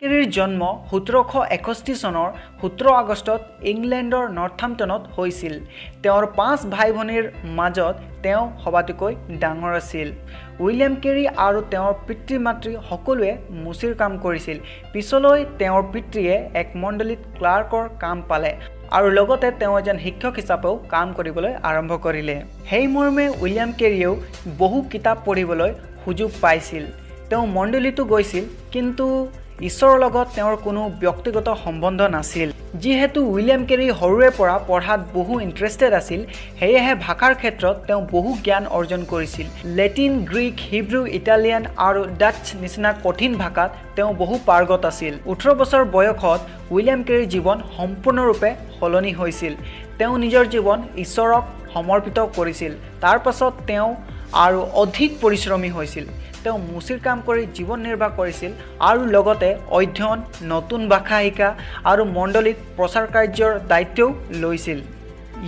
কেৰীৰ জন্ম 1761 চনৰ 17 আগষ্টত ইংলেণ্ডৰ নৰ্থাম্পটনত হৈছিল। তেওঁৰ পাঁচ ভাই ভনীৰ মাজত তেওঁ সবাতোকৈ ডাঙৰ আছিল। উইলিয়াম কেৰী আৰু তেওঁৰ পিতৃ মাতৃ সকলোৱে মুচিৰ কাম কৰিছিল। পিছলৈ তেওঁৰ পিতৃয়ে এক মণ্ডলীত ক্লাৰ্কৰ কাম পালে আৰু লগতে তেওঁ এজন শিক্ষক হিচাপেও কাম কৰিবলৈ আৰম্ভ কৰিলে। সেই মৰ্মে উইলিয়াম কেৰীয়েও বহু কিতাপ পঢ়িবলৈ সুযোগ পাইছিল। তেওঁ মণ্ডলীতো গৈছিল, কিন্তু ঈশ্বৰৰ লগত তেওঁৰ কোনো ব্যক্তিগত সম্বন্ধ নাছিল। যিহেতু উইলিয়াম কেৰী সৰুৰে পৰা পঢ়াত বহু ইণ্টাৰেষ্টেড আছিল, সেয়েহে ভাষাৰ ক্ষেত্ৰত তেওঁ বহু জ্ঞান অৰ্জন কৰিছিল। লেটিন, গ্ৰীক, হিব্ৰু, ইটালিয়ান আৰু ডাচ্চ নিচিনা কঠিন ভাষাত তেওঁ বহু পাৰ্গত আছিল। 18 বছৰ বয়সত উইলিয়াম কেৰীৰ জীৱন সম্পূৰ্ণৰূপে সলনি হৈছিল। তেওঁ নিজৰ জীৱন ঈশ্বৰক সমৰ্পিত কৰিছিল। তাৰ পাছত তেওঁ আৰু অধিক পৰিশ্ৰমী হৈছিল। তেওঁ মুচিৰ কাম কৰি জীৱন নিৰ্বাহ কৰিছিল আৰু লগতে অধ্যয়ন, নতুন ভাষা শিকা আৰু মণ্ডলীত প্ৰচাৰ কাৰ্যৰ দায়িত্বও লৈছিল।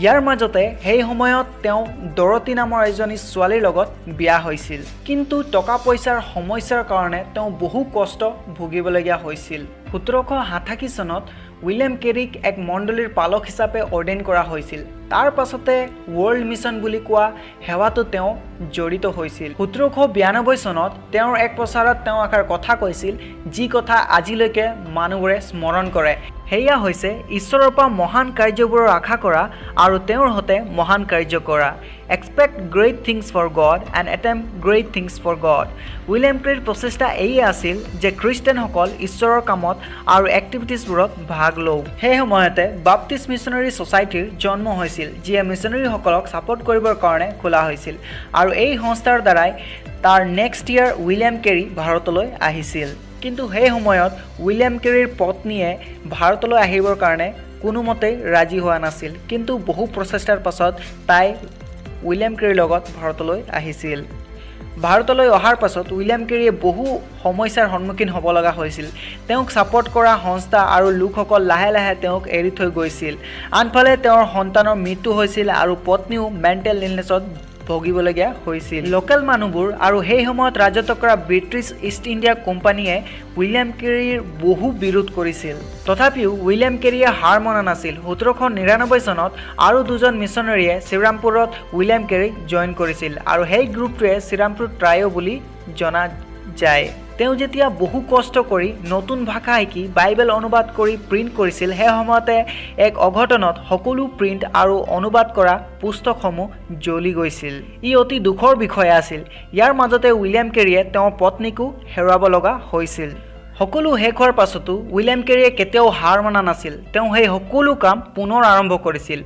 ইয়াৰ মাজতে সেই সময়ত তেওঁ ডৰতি নামৰ এজনী ছোৱালীৰ লগত বিয়া হৈছিল, কিন্তু টকা পইচাৰ সমস্যাৰ কাৰণে তেওঁ বহু কষ্ট ভুগিবলগীয়া হৈছিল। 1787 চনত উইলিয়াম কেৰীক এক মণ্ডলীৰ পালক হিচাপে অৰ্ডেইন কৰা হৈছিল। তাৰ পাছতে ৱৰ্ল্ড মিছন বুলি কোৱা সেৱাটো তেওঁ জড়িত হৈছিল। 1792 চনত তেওঁৰ এক প্ৰচাৰত তেওঁ এষাৰ কথা কৈছিল, যি কথা আজিলৈকে মানুহবোৰে স্মৰণ কৰে। সেয়া হৈছে ঈশ্বৰৰ পৰা মহান কাৰ্যবোৰৰ আশা কৰা আৰু তেওঁৰ সৈতে মহান কাৰ্য কৰা। "Expect great things for God and attempt great things for God." William কেৰীৰ প্ৰচেষ্টা এয়ে আছিল যে খ্ৰীষ্টানসকল ঈশ্বৰৰ কামত আৰু এক্টিভিটিছবোৰত ভাগ লওক। সেই সময়তে বাপ্টিষ্ট মিছনেৰী ছ'চাইটিৰ জন্ম হৈছিল, যিয়ে মিছনেৰীসকলক ছাপোৰ্ট কৰিবৰ কাৰণে খোলা হৈছিল আৰু এই সংস্থাৰ দ্বাৰাই তাৰ নেক্সট ইয়েৰ উইলিয়াম কেৰী ভাৰতলৈ আহিছিল। কিন্তু সেই সময়ত উইলিয়াম কেৰীৰ পত্নীয়ে ভাৰতলৈ আহিবৰ কাৰণে কোনোমতেই ৰাজি হোৱা নাছিল। কিন্তু বহু প্ৰচেষ্টাৰ পাছত তাই উইলিয়াম কেৰীৰ লগত ভাৰতলৈ আহিছিল। ভাৰতলৈ অহাৰ পাছত উইলিয়াম কেৰীয়ে বহু সমস্যাৰ সন্মুখীন হ'ব লগা হৈছিল। তেওঁক ছাপোৰ্ট কৰা সংস্থা আৰু লোকসকল লাহে লাহে তেওঁক এৰি থৈ গৈছিল। আনফালে তেওঁৰ সন্তানৰ মৃত্যু হৈছিল আৰু পত্নীও মেণ্টেল ইলনেছত ভুগিবলগীয়া হৈছিল। লোকেল মানুহবোৰ আৰু সেই সময়ত ৰাজত্ব কৰা ব্ৰিটিছ ইষ্ট ইণ্ডিয়া কোম্পানীয়ে উইলিয়াম কেৰীৰ বহু বিৰোধ কৰিছিল। তথাপিও উইলিয়াম কেৰীয়ে হাৰ মনা নাছিল। 1799 চনত আৰু দুজন মিছনেৰীয়ে শ্ৰীৰামপুৰত উইলিয়াম কেৰীক জইন কৰিছিল আৰু সেই গ্ৰুপটোৱে শ্ৰীৰামপুৰ ট্ৰায়ো বুলি জনা যায়। তেওঁ যেতিয়া বহু কষ্ট কৰি নতুন ভাষা শিকি বাইবেল অনুবাদ কৰি প্ৰিণ্ট কৰিছিল, সেই সময়তে এক অঘটনত সকলো প্ৰিণ্ট আৰু অনুবাদ কৰা পুস্তকসমূহ জ্বলি গৈছিল। ই অতি দুখৰ বিষয় আছিল। ইয়াৰ মাজতে উইলিয়াম কেৰীয়ে তেওঁৰ পত্নীকো হেৰুৱাব লগা হৈছিল। সকলো শেষ হোৱাৰ পাছতো উইলিয়াম কেৰীয়ে কেতিয়াও হাৰ মনা নাছিল। তেওঁ সেই সকলো কাম পুনৰ আৰম্ভ কৰিছিল।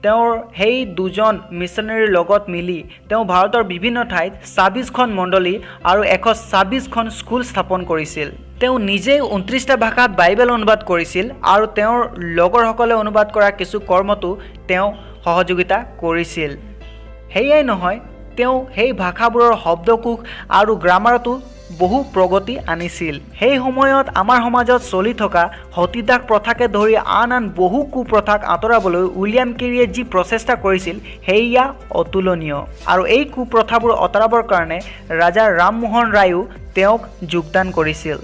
তেওঁৰ সেই দুজন মিছনেৰীৰ লগত মিলি তেওঁ ভাৰতৰ বিভিন্ন ঠাইত 26খন মণ্ডলী আৰু 126খন স্কুল স্থাপন কৰিছিল। তেওঁ নিজেই 29টা ভাষাত বাইবেল অনুবাদ কৰিছিল আৰু তেওঁৰ লগৰসকলে অনুবাদ কৰা কিছু কৰ্মতো তেওঁ সহযোগিতা কৰিছিল। সেয়াই নহয়, তেওঁ সেই ভাষাবোৰৰ শব্দকোষ আৰু গ্ৰামাৰতো বহু প্ৰগতি আনিছিল। সেই সময়ত আমাৰ সমাজত চলি থকা সতীদাস প্ৰথাকে ধৰি আন আন বহু কুপ্ৰথাক আঁতৰাবলৈ উইলিয়াম কেৰীয়ে যি প্ৰচেষ্টা কৰিছিল, সেয়া অতুলনীয়। আৰু এই কুপ্ৰথাবোৰ আঁতৰাবৰ কাৰণে ৰাজা ৰামমোহন ৰায়ো তেওঁক যোগদান কৰিছিল।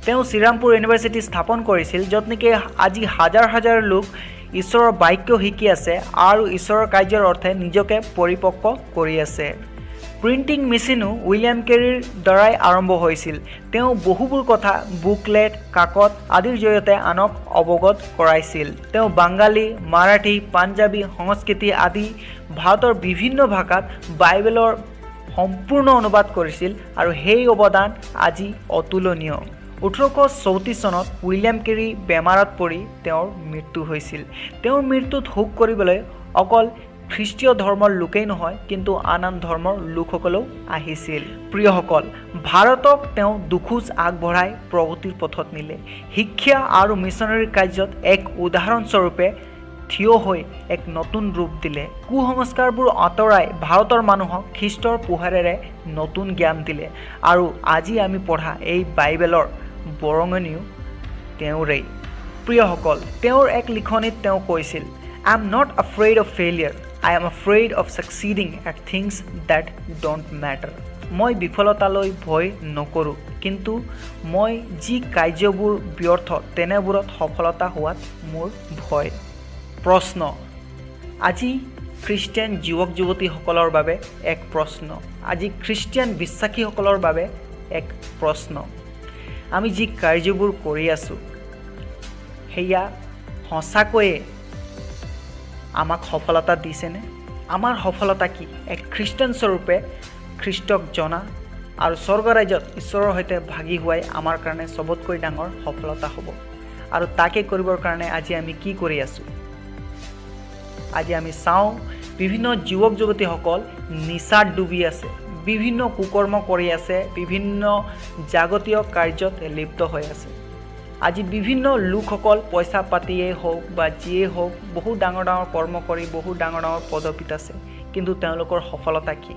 তেওঁ শ্ৰীৰামপুৰ ইউনিভাৰ্চিটি স্থাপন কৰিছিল, য'ত নেকি আজি হাজাৰ হাজাৰ লোক ঈশ্বৰৰ বাক্য শিকি আছে আৰু ঈশ্বৰৰ কাৰ্যৰ অৰ্থে নিজকে পৰিপক্ক কৰি আছে। প্ৰিণ্টিং মেচিনো উইলিয়াম কেৰীৰ দ্বাৰাই আৰম্ভ হৈছিল। তেওঁ বহুবোৰ কথা বুকলেট, কাকত আদিৰ জৰিয়তে আনক অৱগত কৰাইছিল। তেওঁ বাঙালী, মাৰাঠী, পাঞ্জাবী, সংস্কৃত আদি ভাৰতৰ বিভিন্ন ভাষাত বাইবেলৰ সম্পূৰ্ণ অনুবাদ কৰিছিল আৰু সেই অৱদান আজি অতুলনীয়। 1834 চনত উইলিয়াম কেৰী বেমাৰত পৰি তেওঁৰ মৃত্যু হৈছিল। তেওঁৰ মৃত্যুত শোক কৰিবলৈ অকল খ্ৰীষ্টীয় ধৰ্মৰ লোকেই নহয়, কিন্তু আন আন ধৰ্মৰ লোকসকলেও আহিছিল। প্ৰিয়সকল, ভাৰতক তেওঁ দুখোজ আগবঢ়াই প্ৰগতিৰ পথত নিলে। শিক্ষা আৰু মিছনেৰী কাৰ্যত এক উদাহৰণস্বৰূপে থিয় হৈ এক নতুন ৰূপ দিলে। কুসংস্কাৰবোৰ আঁতৰাই ভাৰতৰ মানুহক খ্ৰীষ্টৰ পোহৰেৰে নতুন জ্ঞান দিলে আৰু আজি আমি পঢ়া এই বাইবেলৰ বৰঙণিও তেওঁৰেই। প্ৰিয়সকল, তেওঁৰ এক লিখনিত তেওঁ কৈছিল, "I am not afraid of failure. I am afraid of succeeding at things that don't matter." মই বিফলতালৈ ভয় নকৰোঁ, কিন্তু মই যি কাৰ্যবোৰ ব্যৰ্থ তেনেবোৰত সফলতা হোৱাত মোৰ ভয়। প্ৰশ্ন। আজি খ্ৰীষ্টিয়ান যুৱক যুৱতীসকলৰ বাবে এক প্ৰশ্ন, আজি খ্ৰীষ্টিয়ান বিশ্বাসীসকলৰ বাবে এক প্ৰশ্ন। আমি যি কাৰ্যবোৰ কৰি আছোঁ সেয়া সঁচাকৈয়ে আমাক সফলতা দিছেনে? আমাৰ সফলতা কি? এক খ্ৰীষ্টান স্বৰূপে খ্ৰীষ্টক জনা আৰু স্বৰ্গৰাজ্যত ঈশ্বৰৰ সৈতে ভাগি হোৱাই আমাৰ কাৰণে চবতকৈ ডাঙৰ সফলতা হ'ব। আৰু তাকে কৰিবৰ কাৰণে আজি আমি কি কৰি আছোঁ? আজি আমি চাওঁ বিভিন্ন যুৱক যুৱতীসকল নিচাত ডুবি আছে, বিভিন্ন কুকৰ্ম কৰি আছে, বিভিন্ন জাগতীয় কাৰ্যত লিপ্ত হৈ আছে। আজি বিভিন্ন লোকসকল পইচা পাতিয়েই হওক বা যিয়েই হওক বহুত ডাঙৰ ডাঙৰ কৰ্ম কৰি বহুত ডাঙৰ ডাঙৰ পদবীত আছে, কিন্তু তেওঁলোকৰ সফলতা কি?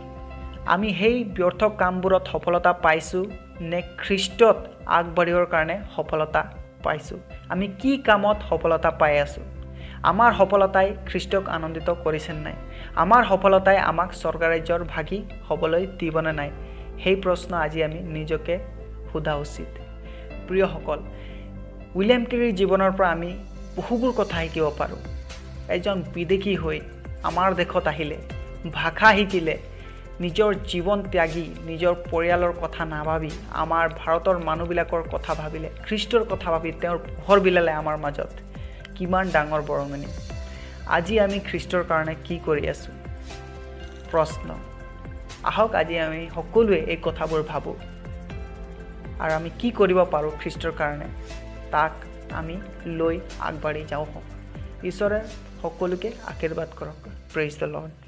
আমি সেই ব্যৰ্থ কামবোৰত সফলতা পাইছোঁ নে খ্ৰীষ্টত আগবাঢ়িবৰ কাৰণে সফলতা পাইছোঁ? আমি কি কামত সফলতা পাই আছোঁ? আমাৰ সফলতাই খ্ৰীষ্টক আনন্দিত কৰিছে নাই? আমাৰ সফলতাই আমাক স্বৰ্গৰাজ্যৰ ভাগি হ'বলৈ দিবনে নাই? সেই প্ৰশ্ন আজি আমি নিজকে সোধা উচিত। প্ৰিয়সকল, উইলিয়াম কেৰীৰ জীৱনৰ পৰা আমি বহুবোৰ কথা শিকিব পাৰোঁ। এজন বিদেশী হৈ আমাৰ দেশত আহিলে, ভাষা শিকিলে, নিজৰ জীৱন ত্যাগী, নিজৰ পৰিয়ালৰ কথা নাভাবি আমাৰ ভাৰতৰ মানুহবিলাকৰ কথা ভাবিলে, খ্ৰীষ্টৰ কথা ভাবি তেওঁৰ পোহৰ বিলালে আমাৰ মাজত। কিমান ডাঙৰ বৰঙণি! আজি আমি খ্ৰীষ্টৰ কাৰণে কি কৰি আছোঁ? প্ৰশ্ন। আহক আজি আমি সকলোৱে এই কথাবোৰ ভাবোঁ আৰু আমি কি কৰিব পাৰোঁ খ্ৰীষ্টৰ কাৰণে তাক আমি লৈ আগবাঢ়ি যাওঁ। হওক, ঈশ্বৰে সকলোকে আশীৰ্বাদ কৰক। Praise the Lord.